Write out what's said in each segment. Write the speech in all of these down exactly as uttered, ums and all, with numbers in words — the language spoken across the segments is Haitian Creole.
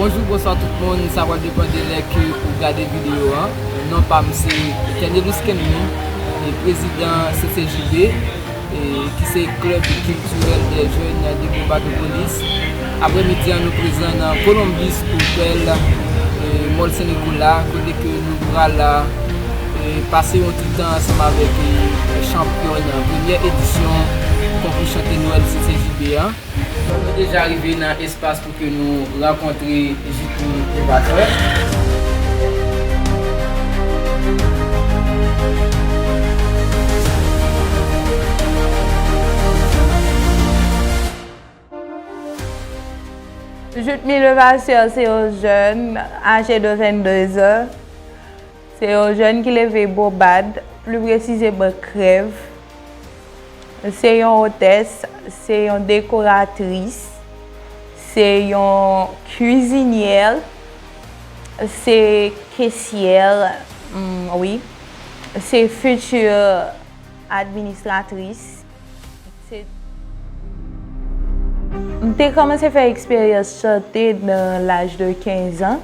Bonjou, bonswa tout moun, sa pral depann de lè ke ou gade videyo an. Non pa m se Ternelus Kenley, e prezidan C C J B, e ki se Club Culturel des Jeunes de Bobadoupolis. Aprèmidi an, nou prezan nan Columbus Hotel, e, Mall Saint Nicolas, kote ke nou pral, e, pase yon ti tan ansanm avèk, e, chanpyòn premyè edisyon konkou chante Nwèl C C J B an. Nou deja rive nan espas pou ke nou rankontre Jitmi Levasseur. Jitmi Levasseur se yon jèn aje de vennde zan. Se yon jèn ki leve Bobad, pli presizeman Krèv. Se yon otès, se yon dekoratris, se yon kwizinyè, se kesyè, mm, wi, se future administratris. Se, m te kòmanse fè eksperyans chante nan laj de kenz an,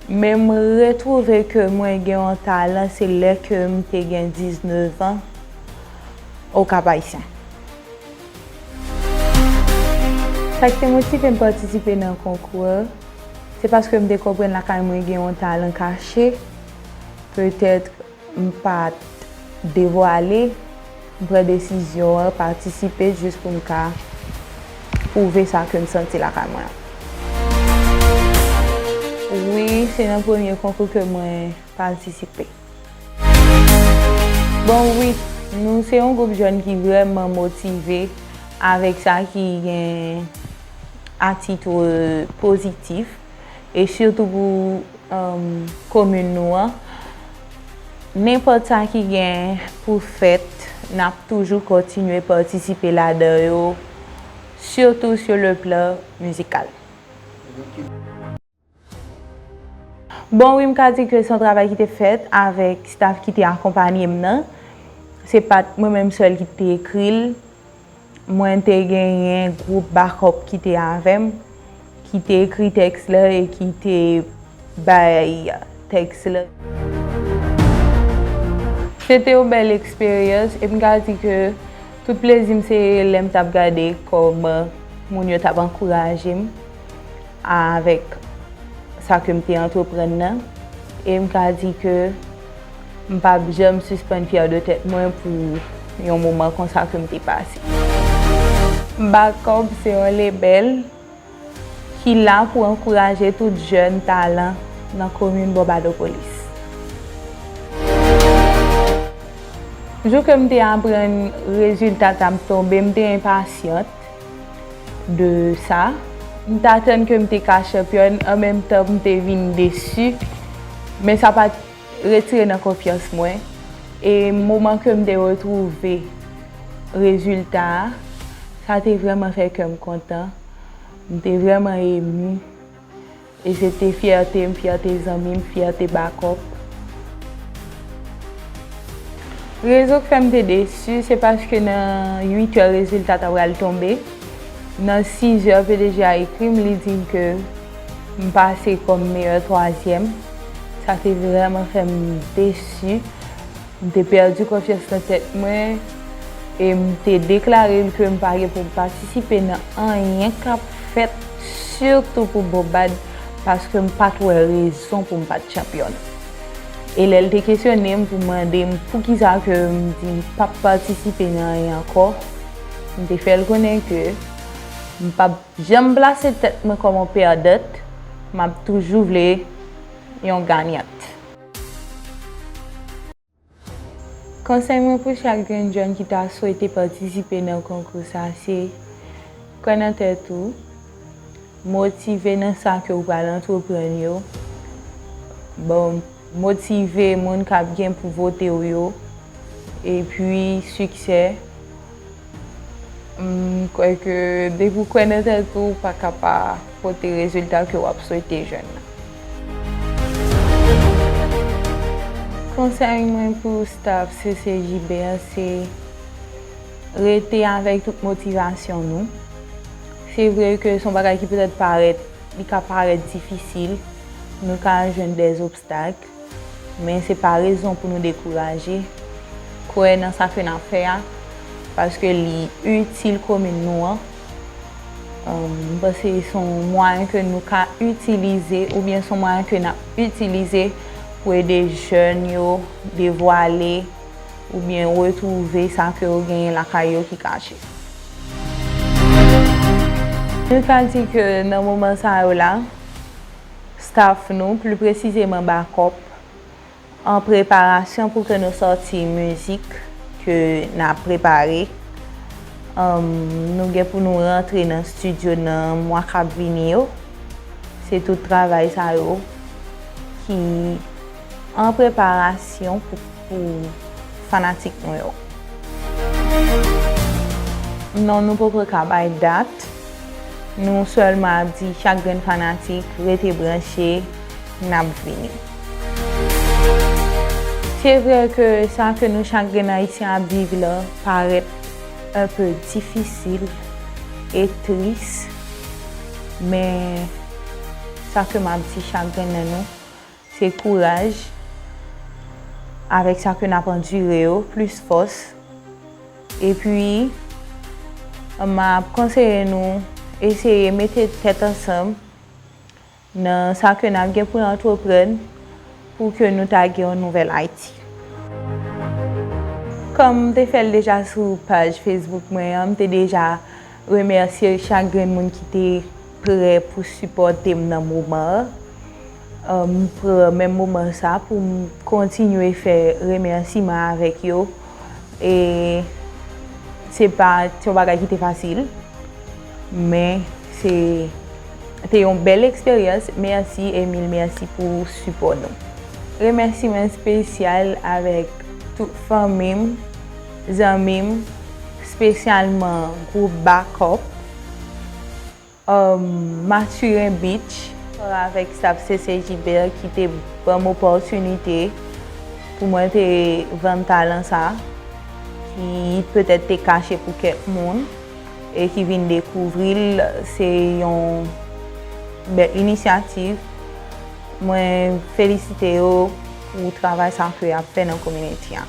men m retwouve ke mwen gen yon talan, se lè ke m te gen diznèf an, Okap Ayisyen. Sa ki te motive m patisipe nan konkou a, se paske m te konprann lakay mwen gen yon talan kache. Petèt, m pa t devwale, m pran desizyon an patisipe jis pou m ka pwouve sa ke m santi lakay mwen an. Wi, se nan premye konkou ke mwen patisipe. Bon, wi, nou se yon gwoup jèn ki vrèman motive avèk sa ki gen atitid pozitif, e sitou pou, um, komin nou an. Nenpòt sa ki gen pou fèt, n ap toujou kontinye patisipe ladan yo, sitou sur le plan mizikal. Bon, wi, m ka di ke se yon travay ki te fèt avèk staff ki te akonpanye m nan. Se pa t mwen menm sèl ki te ekri l. Mwen te genyen gwoup bakòp ki te avè m, ki te ekri tèks la e ki te bay tèks la. Se te yon bèl eksperyans e m ka di ke tout plezi m se lè m t ap gade kòman moun yo t ap ankouraje m avèk sa ke m te antreprann nan, e m ka di ke m p ap janm sispann fyè de tèt mwen pou yon moman konsa ke m te pase. Bakòp se yon lebèl ki la pou ankouraje tout jèn talan nan komin Bòbadòpolis. Jou ke m te aprann rezilta t ap tonbe, m te enpasyant de sa. M t atann ke m te ka chanpyòn, an menm tan m te vin desi, men sa pa t retire nan konfyans mwen. E moman ke m te retwouve rezilta a, sa te vrèman fè kè m kontan. M te vrèman emu. E se te fyète m, fyète zanmi m, fyète bakòp. Rezon k fè m te desi, se paske nan uit è rezilta ta pral tonbe. Nan sis è, P D G a ekri m, li di m ke m pase kòm meyè twazyèm. Sa te vrèman fè m desi. M te pèdi konfyans nan tèt mwen e m te deklare l ke m pa gen pou m patisipe nan anyen k ap fèt, sitou pou Bòbad, paske m pa t wè rezon pou m pa t chanpyòn. E lè l te kesyone m pou mande m poukisa ke m di m p ap patisipe nan anyen ankò, m te fè l konnen ke m p ap janm plase tèt mwen kòm yon pèdant, m ap toujou vle yon ganyant. Konsèy mwen pou chak grenn jèn ki ta swete patisipe nan konkou sa se, kwè nan tèt ou, motive nan sa ke w pral antreprann yo, bon, motive moun k ap gen pou vote w yo, epi siksè. M kwè ke depi w kwè nan tèt ou, ou pa ka pa pote rezilta ke w ap swete jèn nan. Konsèy mwen pou staff C C J B an se rete avèk tout motivasyon nou. Se vre ke se yon bagay ki petèt parèt li ka parèt difisil, nou ka jwenn dè obstak, men se pa rezon pou nou dekouraje. Kwè nan sa ke n ap fè a, paske li itil komin nou an. Ann, m panse se yon mwayen ke nou ka itilize, oubyen se yon mwayen ke n ap itilize pou ede jèn yo devwale oubyen retwouve sa ke yo genyen lakay yo ki kache. Nou ka di ke nan moman sa yo la, staff nou, pli presizeman Bakòp, an preparasyon pou ke nou sòti mizik ke n ap prepare. Anm, nou gen pou nou rantre nan estidyo nan mwa k ap vini yo. Se tout travay sa yo ki an preparasyon pou, pou fanatik nou yo. Non, nou poko ka bay dat. Nou sèlman ap di chak grenn fanatik, rete branche, n ap vini. Se vre ke sa ke nou chak grenn Ayisyen ap viv la parèt un peu difisil e tris, men sa ke m ap di chak grenn nan nou, se kouraj avèk sa ke n ap andire yo, plis fòs. Epi, m ap konseye nou eseye mete tèt ansanm nan sa ke n ap gen pou n antreprann pou ke nou ta gen yon nouvèl Ayiti. Kòm m te fè l deja sou paj Facebook mwen an, m te deja remèsye chak grenn moun ki te prè pou sipòte m nan moman an. Ann, m pran menm moman sa pou m kontinye fè remèsiman avèk yo. E se pa te yon bagay ki te fasil, men se te yon bèl eksperyans. Mèsi e mil mèsi pou sipò nou. Remèsiman espesyal avèk tout fanmi m, zanmi m, espesyalman gwoup Bakòp, um, Mathurin Beach, avèk staff C C J B ki te ban m opòtinite pou mwen te vann talan sa, ki petèt te kache pou kèk moun, e ki vin dekouvri l. Se yon bèl inisyativ. Mwen felisite yo pou travay sa ke y ap fè nan kominote a.